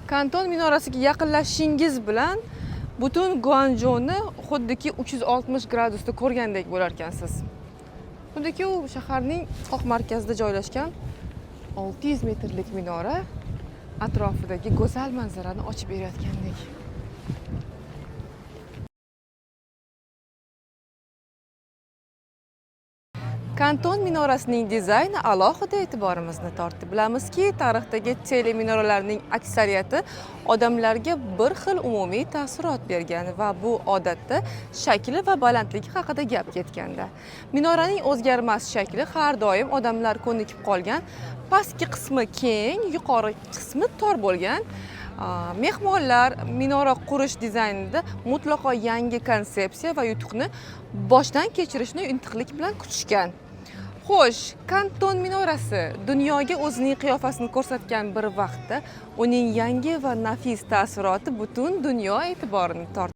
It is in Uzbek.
Kanton minorasiga yaqinlashishingiz bilan butun Guanjoni xuddiki 360 gradusda ko'rgandek bo'larkansiz. Xuddiki u shaharning qoq markazida joylashgan 600 metrlik minora atrofidagi go'zal manzarani ochib berayotgandek. Kanton minorasining dizayni alohida e'tiborimizni tortdi. Bilamizki, tarixdagi teleminoralarning aksariyati odamlarga bir xil umumiy taassurot bergan va bu odatda shakli va balandligi haqida gap ketganda. Minoraning o'zgarmas shakli har doim odamlar ko'nikib qolgan, pastki qismi keng, yuqori qismi tor bo'lgan. Mehmonlar minora qurish dizaynida mutlaqo yangi konsepsiya va yutuqni boshdan kechirishni intiqlik bilan kutishgan. Xo'sh, Kanton minorasi dunyoga o'zining qiyofasini ko'rsatgan bir vaqtda uning yangi va nafis taassuroti butun dunyo e'tiborini tortdi.